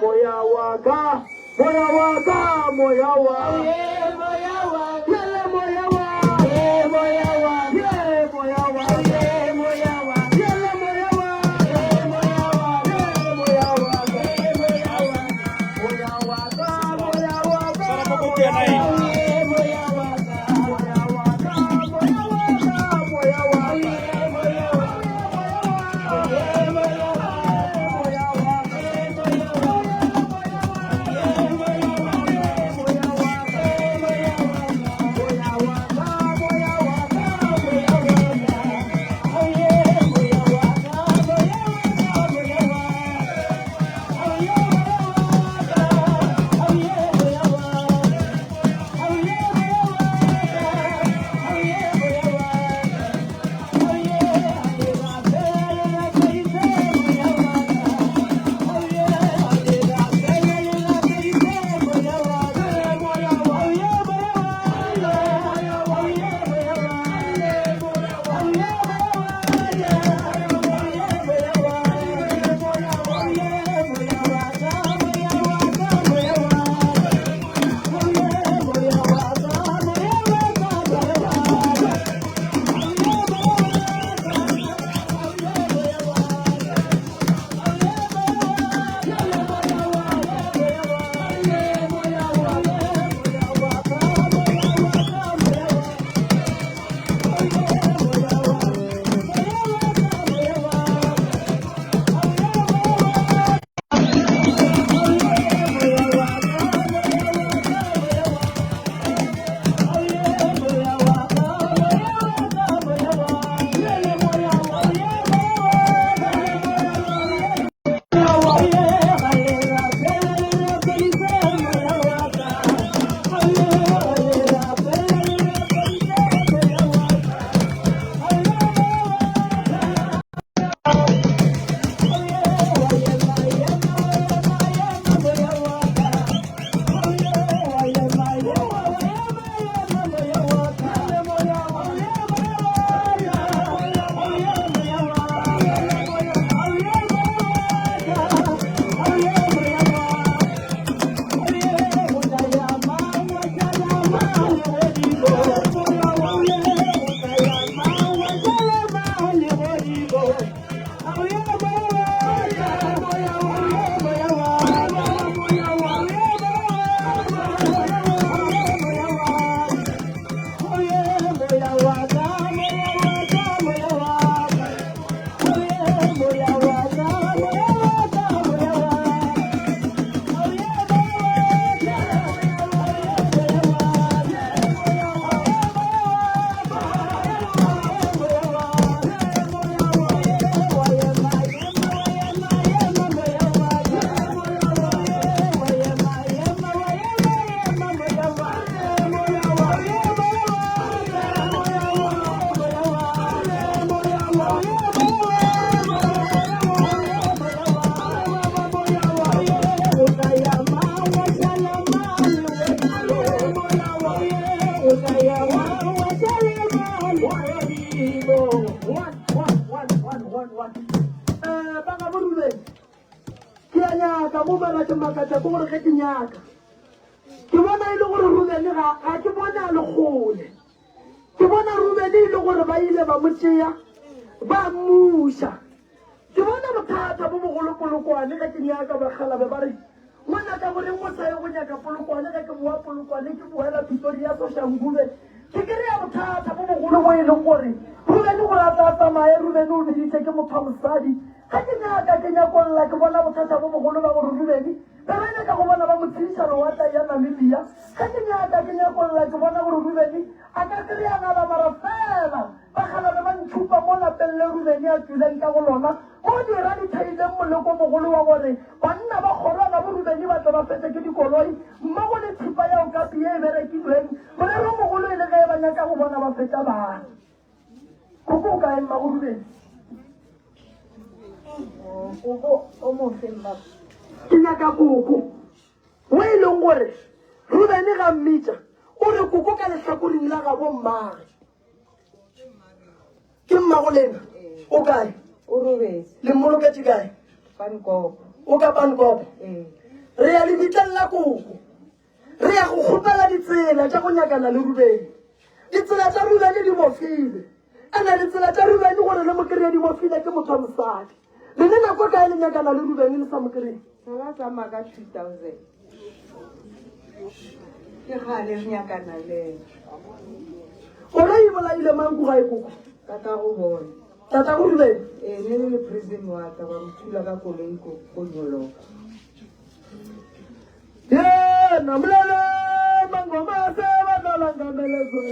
Moya wa ka, moya wa ka, moya wa ka. Moya wa ka. Yele moya wa ka. Moya wa ka. Ye moya wa ka. Moya wa ka. Yele moya wa ka. Moya wa ka. Ye moya wa ka. Moya wa ka. Moya wa ka, moya wa ka. Swara mokoko yena eng? Moya wa ka. Moya wa ka, moya wa ka, moya wa ka. Moya wa ka. Moya wa ka. Moya wa ka, moya wa ka, moya wa ka. Ba gabo Rubeni, ke a nyaka mo mara ke makatša ke gore ge ke nyaka ke bona e le gore Rubeni ga ga ke bone a le kgole. Ke bona Rubene e le gore ba ile ba mo tšea ba mmuša. Ke bona bothata bo bogolo Polokwane ge ke nyaka bakgalabe ba re, Ngwanaka goreng o sa ye go nyaka Polokwane? Ge ke boa Polokwane ke boela Pretoria Soshanguve. Ke kry-a bothata bo bogolo bo e leng gore Rubene gore a tla tsamaye, Rubene o biditše ke motho wa mosadi. Ge ke nyaka ke nyakolla ke bona bothata bo bogolo ba gore Rubene be ba nyaka go bona ba mo tshediša lewatla ya Namibia. Ge ke nyaka ke nyakolla ke bona gore Rubene a ka kry-a ngala mara fela Bakgalabje ba ntšhupa mo lapeng le Rubeni a tšwileng ka go lona, mo dira di theileng moleko mogolo wa gore banna ba kgoro ya gabo Rubeni ba tle ba fetše ke dikoloi mmogo le thipa ya okapi ye e berekilweng. Morero o mogolo e le ge ba nyaka go bona ba fetša bana. Koko o kae mmago Rubeni? Koko o mofe mmago? Ke nyaka koko wo e leng gore Rubeni ga mmitša o re koko ka lehlakoring la gabo mmage. Ke mmago lena? O kae? O robetse. Le mmoloketše kae? Pankopo. O ka Pankopo? Ee. Re ya lebitleng la koko. Re ya go kgopela ditsela tša go nyakana le Rubeni. Ditsela tša Rubeni di bofile. Ene ditsela tša Rubeni gore le mo kry-e di bofile ke motho wa mosadi. Le ne nako kae le nyakana le Rubeni le sa mo kry-e? Sa la tsamaya ka 2000. Ke kgale re nyakana le ena. Koloi e bolaile mang ko gae koko? Tatago bona. Tatago Rubeni? Ee, ne le le prison wa ka ba mo thula ka koloi ko ko Nyoloko. Ye namulele mangoma se badlala ngamelezwe.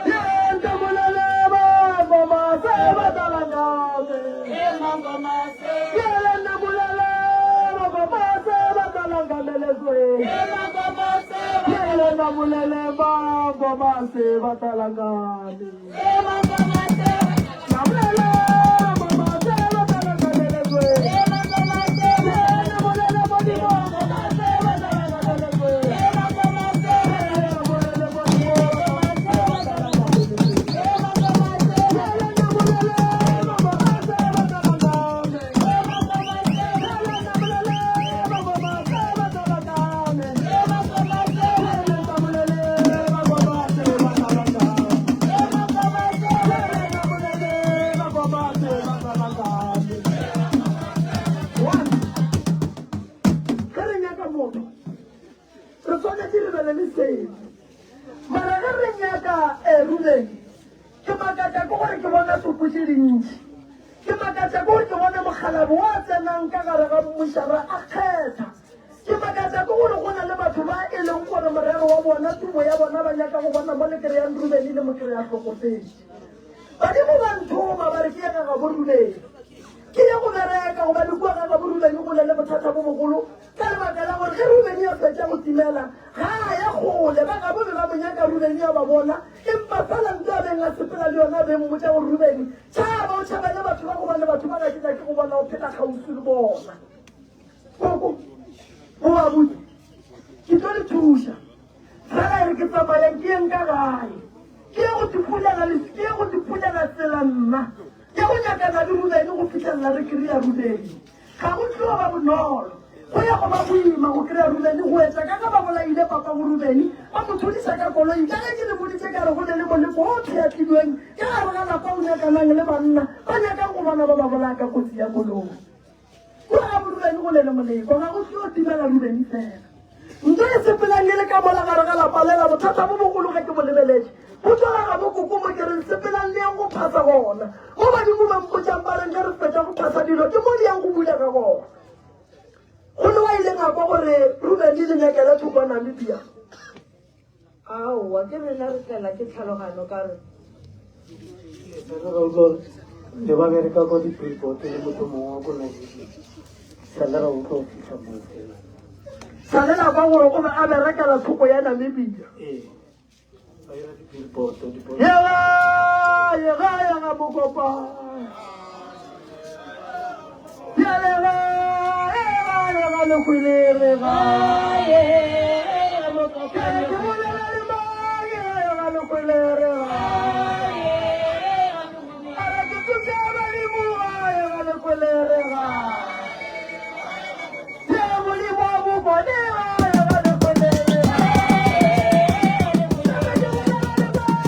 Ye namulele mangoma se badlala ngame. Ye namulele mangoma se badlala ngamelezwe. Ye namulele mangoma se badlala ngame. Namulele mangoma se badlala ngamelezwe. Ye namulele modimo mangoma se badlala ngamelezwe. Ye namulele modimo mangoma se badlala ngamelezwe. Ye namulele mangoma se badlala ngame. Ye namulele mangoma se badlala ngame. Ye namulele mangoma se badlala ngame. Ye namulele mangoma se badlala ngame. One. Ge re nyaka motho re swanetše re be le lesedi mara ge re nyaka Rubeni ke makatša ke gore ke bona topo tše dintši ke makatša ke gore ke bona mokgalabo wa tsenang ka gare ga mmušara a kgetha ke makatša ke gore go na le batho ba e leng gore morero wa bona tumo ya bona ba nyaka go bona mo le kry-ang Rubeni le mo kry-a hlokofetše badimo ba nthoma ba re ke ye ga gabo Rubeni ke ye go bereka gobane kua ga gabo Rubeni go na le bothata bo bogolo ka lebaka la gore ge Rubeni a fetša go timela ga a ya kgole ba gabo be ba mo nyaka Rubeni a ba bona empa fela ntho a beng a sepela le yona a beng mmotša gore Rubeni tšhaba o tšhabele batho ba gobane batho ba ga ke nyake go bona o phela kgauswi le bona koko o ba botse ke tlo le thuša fela e re ke tsamayang ke yeng ka gae ke ye go tipulela ke ye go tipulela tsela nna ke go nyakana le Rubeni go fitlhelela re kry-a Rubeni ga go tlo ba bonolo go ya go ba boima go kry-a Rubeni go etša ka ge ba bolaile papa go Rubeni ba mo thudisa ka koloi ka ge ke le boditše ka re go ne le moleko o pheatlilweng ka gare ga lapa o nyakanang le banna ba nyakang go bona ba ba bolaya ka kotsi ya koloi kua ga bo Rubeni go ne le moleko ga go tlo timela Rubeni fela ntho e sepelang e le ka mola gare ga lapa lela bothata bo bogolo ge ke bo lebeletše bo tšwela ga bo koko mo ke reng sepelang le yang go phasa gona mo badimo ba mpotšang ba reng ge re fetša go phasa dilo ke mo di yang go bulega gona go le wa ileng a kwa gore Rubeni le nyakele thoko Namibia Aowa, ke rena re tlela ke tlhalogano ka re. Ne ba bereka kwa di-billboard le motho mongwe wa ko Namibia sa le ra utlwa o fitlha moo fela sa le la kwa gore o be a berekela thoko ya Namibia ee ba ira di-billboard di-board yega yega yega mokopa bjalega yega yega lekwelere ga ke bolela le mang yega yega lekwelere ga a re ke tsotse badimo ga yega lekwelere ga bjale modimo wa bokone ga yega lekwelere ga ke bolela le mang.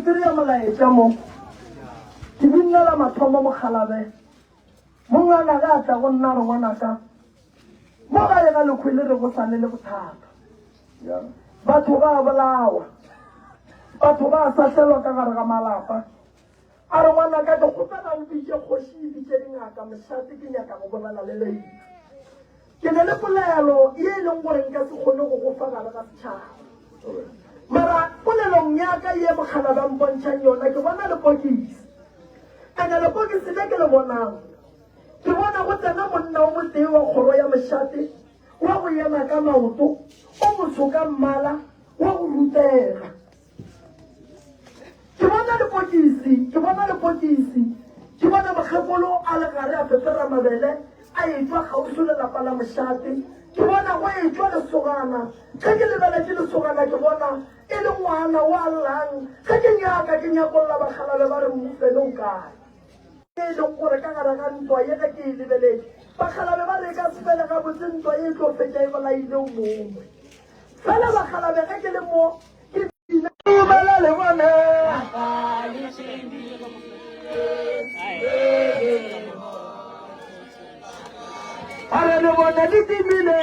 kry-a molaetša mo. Ke binne la mathomo mokgalabe. Mongwana ge a tla go nna a re ngwanaka, mo gae ga lekhwele re go sa le le bothata. Batho ba bolawa. Batho ba sahlelwa ka gare ga malapa. A re, Ngwanaka, ke kgopela o bitše kgoši e bitše dingaka mošate, ke nyaka go bolela le lena. Ke ne le polelo ye e leng gore nka se kgone go go fa gare ga setšhaba. Mara polelong ya ka ye mokgala ba mpontšhang yona, ke bona lepokisi. Ene lepokisi le ke le bonang, ke bona go tsena monna o motee wa kgoro ya mošate, wa go ema ka maoto, o motsho ka mmala, wa go rutega. Ke bona lepokisi, ke bona lepokisi, ke bona mokgekolo a le gare a fefera mabele a etšwa kgauswi le lapa la mošate. Ke bona go etšwa lesogana. Ge ke lebeletše lesogana ke bona e le ngwana o a llang. Ge ke nyaka ke nyakolla bakgalabje ba re Mmufele o kae? E leng gore ka gare ga ntwa ye ge ke e lebeletše bakgalabje ba re e ka se fele gabotse ntwa ye e tlo fetša e bolaile o mongwe. Fela bakgalabje ge ke le mo ke bina. Dumela le bone. A re le bone le timile.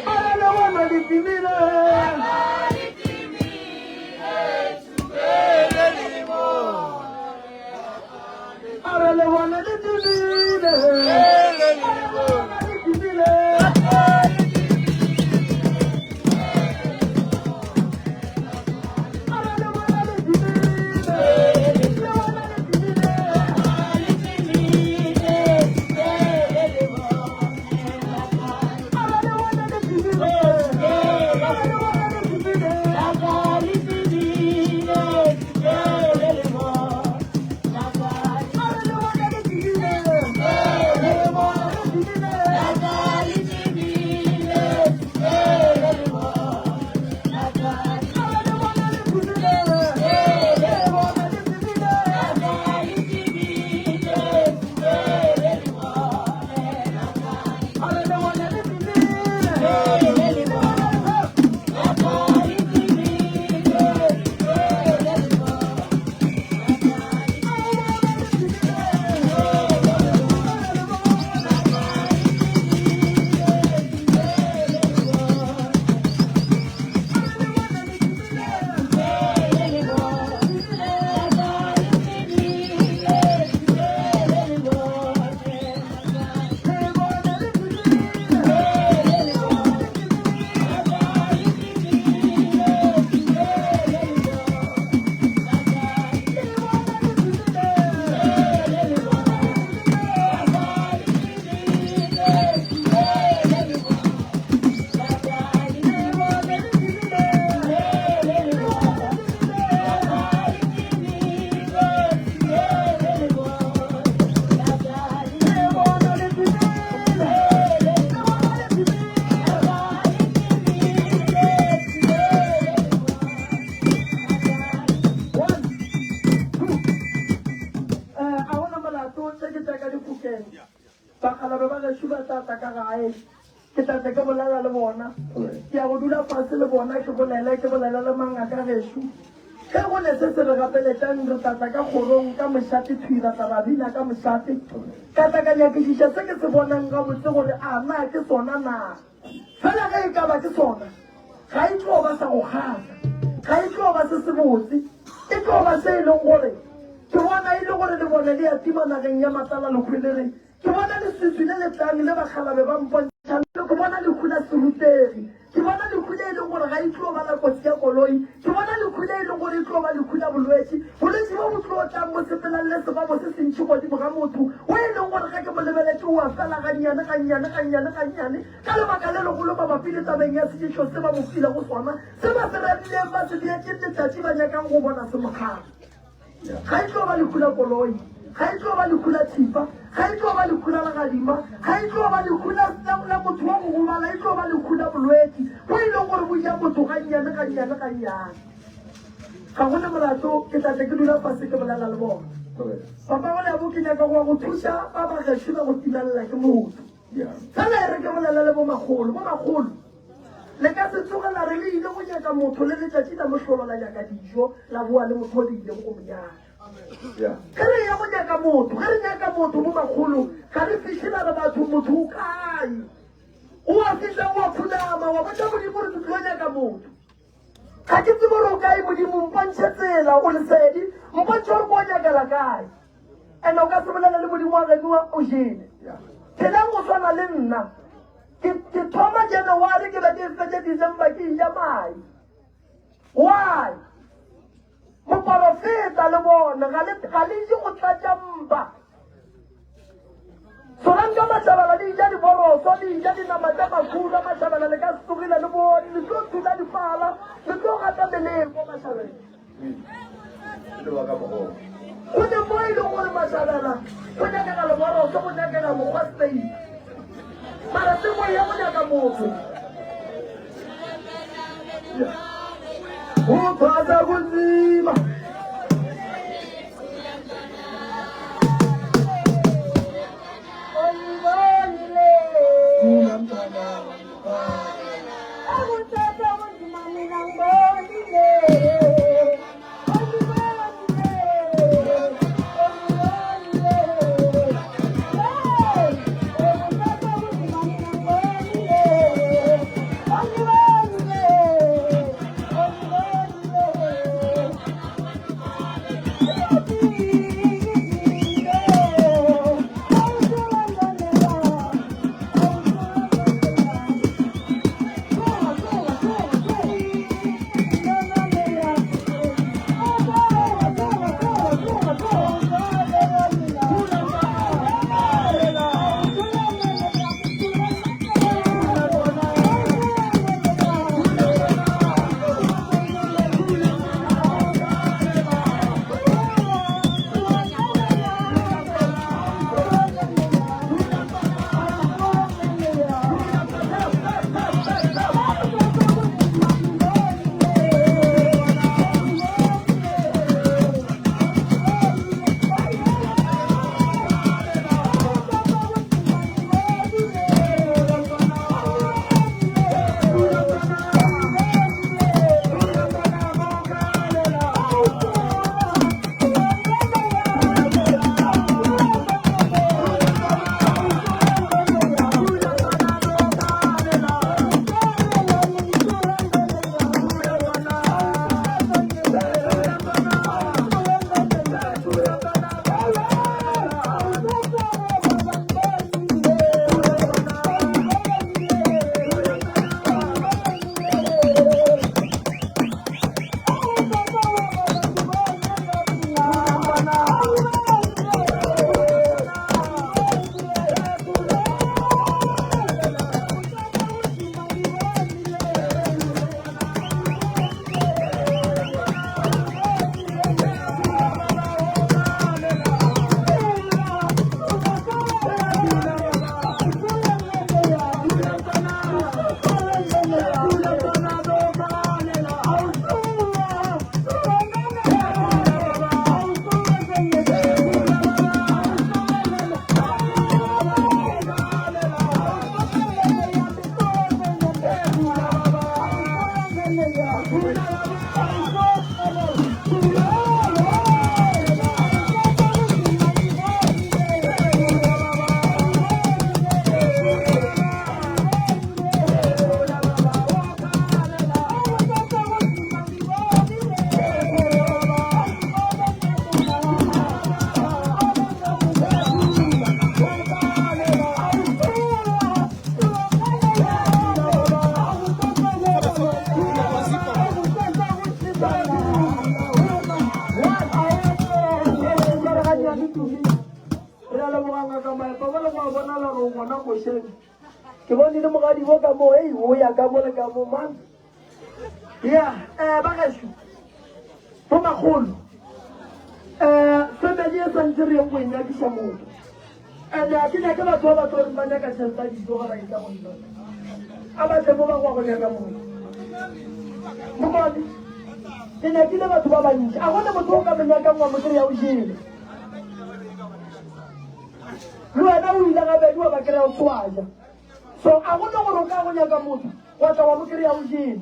A re le bone le timile. A re le bone le timile. A re le bone le timile. Bakgalabje ba gešo ba tla tla ka gae, ke tla tle ke bolela le bona. Ke ya go dula fase le bona, ke bolele, ke bolele le mangaka gešo. Ge go ne se se re gapeletšang, re tla tla ka kgorong ka mošate thwi, ra tla ra bina ka mošate. Ka tla ka nyakišiša se ke se bonang gabotse gore a na ke sona na. Fela ge e ka ba ke sona, ga e tlo ba sa go kgahla, ga e tlo ba se sebotse, e tlo ba se e leng gore ke bona e le gore lebone le a tima nageng ya Matlala Lekhwelere, ke bona leswiswi le le tlang le bakgalabe ba mpontšha, ke bona lehu la serutegi, ke bona lehu le e leng gore ga e tlo ba la kotsi ya koloi, ke bona lehu le e leng gore e tlo ba lehu la bolwetši, bolwetši bo bo tlo tlang bo sepelang le sebabo se sentši godimo ga motho o e leng gore ge ke mo lebeletše o a fela gannyane, gannyane, gannyane, gannyane, ka lebaka le legolo mabapi le tabeng ya seešo se ba mo filego sona, se ba se rerileng, ba se beetšeng letšatši ba nyakang go bona se mo kgama. Ga e tlo ba lehu la koloi, ga e tlo ba lehu la thipa, ga e tlo ba lehu la legadima, ga e tlo ba lehu la, la, la motho wa go gobala, e tlo ba lehu la bolwetši bo e leng gore bo ja motho gannyane, gannyane, gannyane. Ga go na molato, ke tla tle ke dula fase ke bolela le bona. Papa go Lebo, ke nyaka go ya go thuša ba ba gešo ba go timelela ke motho. Fela e re ke bolele le bomakgolo, bomakgolo. Le ka se tsoge la re le ile go nyaka motho le letšatši la mohlolo la nyaka dijo la boa le motho o le ileng go mo nyaka. Ge re ya go nyaka motho, ge re nyaka motho bo makgolo, ga re fihle la re batho motho o kae. O a fihla o a khunama wa botša Modimo gore ke tlo nyaka motho. Ga ke tsebe gore o kae Modimo, mpontšhe tsela, o lesedi, mpontšhe gore ko o nyakela kae. And o ka se bolele le Modimo wa geno o jele. Phelang go swana le nna. Ke, ke thoma January ke be ke fetše December ke ja mae. Why? Moporofeta le bona ga le ga le je go tlatša mpa. Tsogang ka mašabala le ja diboroso le ja dinama tša makhura mašabala le ka se tsogile le bone le tlo thula dipala le tlo gata meleko mašabela. Go ne mo e leng gore mašabela go nyakega leboroso go nyakega mokgwa state mara tsebo ya go nyaka motho go thata botsima. Re a leboga ngaka Maepa ba le go a bonala gore o ngwana mošeng. Ke bone le mogadi bo ka mo ei o ya ka mo le ka mo man. Ya, eh ba gešo. Bo makgolo. Eh family e santse re yeng go e nyakiša motho. And a ke nyake batho ba ba tlo reng ba nyaka tšhelete ya dijo ga ba etla go nna. A ba tle mo ba go go nyaka motho. Mokone, ke nyakile batho ba bantši. A gone motho o ka mo nyakang wa mo kry-a o jele. Le wena o ile gabedi wa ba kry-a o tswaja. So a gone gore o ka go nyaka motho. Wa tla wa mo kry-a o jele.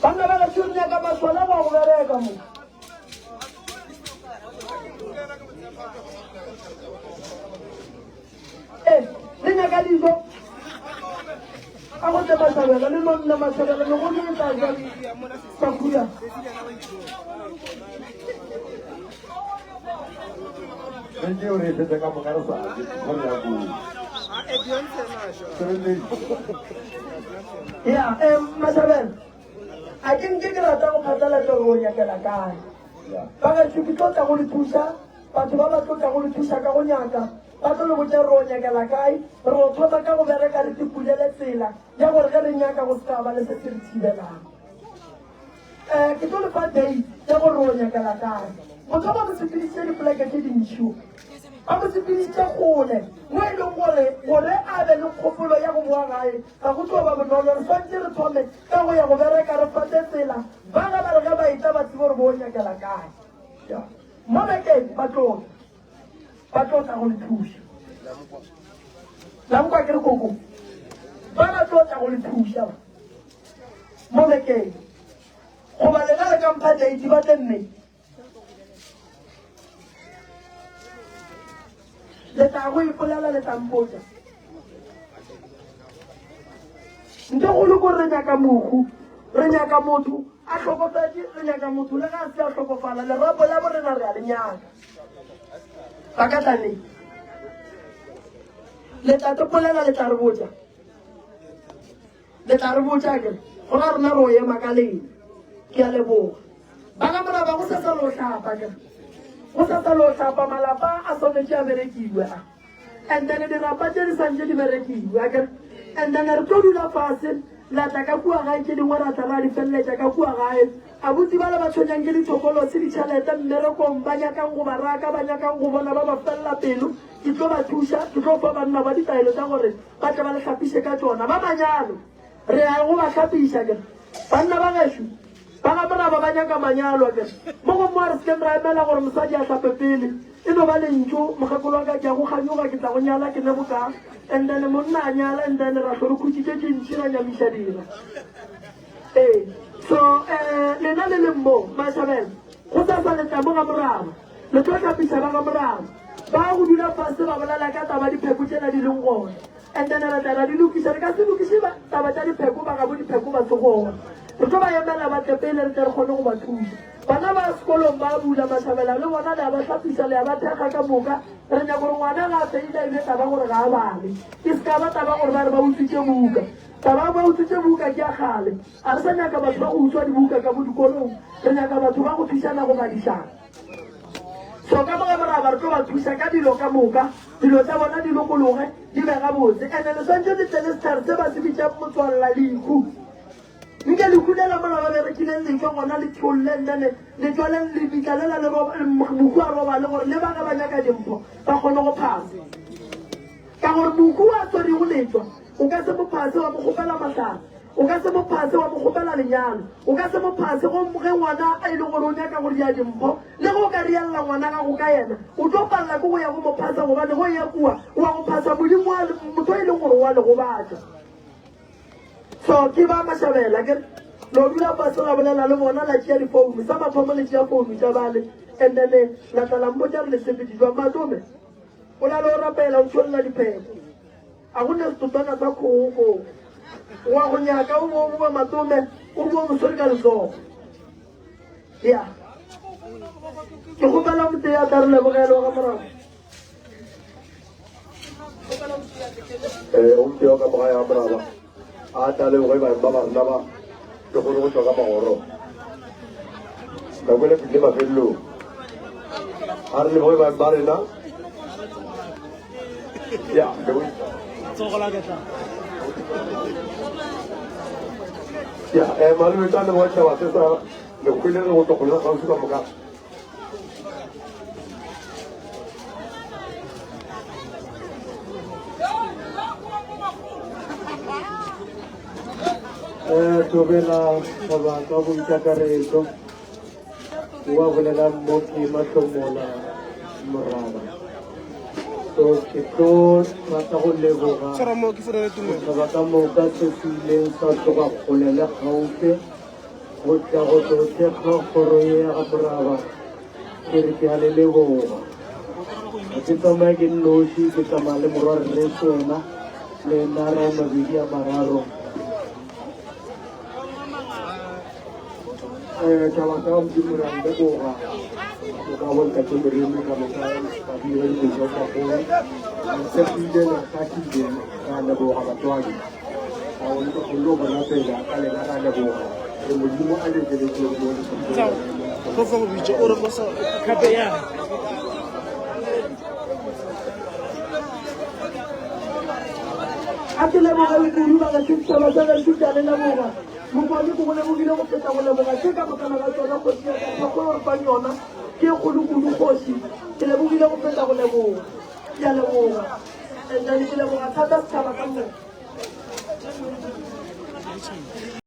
Banna ba gešo re nyaka maswala go ya go bereka mo. Ee, le nyaka dijo. A go tle masabela le no nna masabela megolo e tla ja makhura. Re tšeo re e fetša ka moka re sa je, ge re ya koo. Ya, um Masabela, a ke nke ke rata go phatlalatša gore o nyakela kae. Ba gešo ke tlo tla go le thuša, batho ba ba tlo tla go le thuša ka go nyaka, ba tlo le botša gore o nyakela kae. Re o thoma ka go bereka re tipulele tsela ya gore ge re nyaka go se ka ba le se se re thibelang. Um ke tlo le fa date ya gore o nyakela kae. Motho ba mo sepedisitše dipoleke tše dintši, ba mo sepedisitše kgole mo e leng gore gore a be le kgopolo ya go boa gae ga go tlo ba bonolo. Re swantše re thome ka go ya go bereka re fate tsela ba ga ba re ge ba etla ba tsebe gore bo nyakela kae. Mo bekeng ba tlo ba tlo tla go le thuša. La nkwa ke re koko ba ba tlo tla go le thuša ba. Mo bekeng goba lena le ka mpha date ba tle mme le tla go ipolela le tla mpotsa ntle go le gore re nyaka mohu re nyaka motho a hlokofetše re nyaka motho le ga a se a hlokofala lerapo la borena re a le nyaka ba ka tla neng le tla topolela le tla re botša Le tla re botša ke re, gona rena re o ema ka lena. Ke a leboga. Ba ga moraba go sasa lo hlapa ke re. Go sasa lo hlapa malapa a swanetše a berekiwe a. And then dirapa tše di santše di berekiwe a ke re. And then re tlo dula fase la tla ka kua gae tše dingwe ra tla ra di feleletša ka kua gae. Abuti bale ba tshwenyang ke dithokolosi, ditšhelete, mmerekong, ba nyakang go ba raka, ba nyakang go bona ba ba felela pelo, ke tlo ba thuša, ke tlo fa banna ba ditaelo tša gore ba tle ba le hlapiše ka tšona. Ba manyalo, re ya go ba hlapiša ke re. Banna ba gešo, ba ga moraba ba nyaka manyalo ke re. Mo go mo a re se keng ra emela gore mosadi a hlape pele. E no ba lentšu, mokgekolo wa ka, ke a go kganyoga, ke tla go nyala, ke ne bokaa. And then monna a nyala, and then ra hlo re khutšitše tše ntši ra nyamiša dira. Ee, so eh, lena le leng mo, Mashabela, go sasa le tla mo ga moraba, le tlo hlapiša ba ga moraba. Ba go dula fase ba bolela ka taba dipheko tšela di leng gona. And then re tla ra di lokiša, re ka se lokiše taba tša dipheko ba gabo dipheko ba se gona. Re tlo ba emela ba tle pele re tle re kgone go ba thuša. Bana ba sekolong ba bula Mashabela le bona le a ba hlapiša le a ba thekga ka moka. Re nyaka gore ngwana ga a feila e be taba gore ga a bale. E se ka ba taba gore ba re ba utswitše buka. Taba ya ba utswitše buka ke ya kgale. A re sa nyaka batho ba go utswa dibuka ka mo dikolong. Re nyaka batho ba go thušana go badišana. So ka mo ga moraba re tlo ba thuša ka dilo ka moka, dilo tša bona di lokologe, di be gabotse. Ene le swantše le tle le sehlare se ba se bitšang motswalla lehu. Nke lehu lela mola ba berekileng letšwa gona le tšholleng then le tšwaleng lebitla lela le roba, mohu a robale gore le ba ge ba nyaka dimpho ba kgone go phasa. Ka gore mohu a swerego letšwa O ka se mo phase wa mo kgopela mahlare. O ka se mo phase wa mo kgopela lenyalo. O ka se mo phase go ge ngwana a e le gore o nyaka go ria dimpho. Le ge o ka riella ngwana gago ka yena, o tlo palela ke go ya go mo phasa gobane go eya kua wa go phasa Modimo wa motho e leng gore wa le gobatša. So ke ba Mashabela ke re lo dula fase la bolela le bona la tšea difounu. Sa mathomo le tšea founu tša bale and then la tla la mpotša re le sepetše jwang. Matome o la le o rapela o tšholla dipheko. A go ne setotwana sa kgogo koo. Wa go nyaka o bo o boa matome o bo o mo swere ka letsogo. Ya. Ke kgopela motee a tla re lebogele wa ga morago. Eh, o motee wa ka moga ya moraba a tla leboge baeng ba barena ba le kgone go tšwa ka magoro nako le fihle mafelelong a re leboge baeng ba rena ya ya eh, malome tla leboga tšhaba se sa lekgwele re go tlo kgole kgauswi ka moka. Eh, thobela tšhaba ka boikakaretšo wa bolelang mo ke Mahlomola Moraba. So ke tlo rata go leboga setšhaba ka moka se se ileng sa tloga kgole le kgaufe go tla go tlo thekga kgoro ye ya ga Moraba. Ke re ke a le leboga. Ga ke tsamaye ke nnoši, ke tsamaya le morwa rre Sona le nara mabedi a mararo. Eh, taba ka modimo ra leboga o ka bo ntate moremi ka moka badudi ba dikoša bagolo re tshepile le kgahlile ra leboga batswadi ga o le kgonne go bona pela ka lena ra leboga re modimo a le tšeletse mo Go fa go bitša o re go sa khape ya. A ke leboga le kudu ba ga setšhaba sa gešo ke a le leboga. Mokwane ke go lebogile go feta go leboga tše ka mokana ga tšona kgoši ya ka thekgo o re fang yona ke e kgolo kudu kgoši ke lebogile go feta go leboga ke a leboga and then ke leboga thata setšhaba ka moka.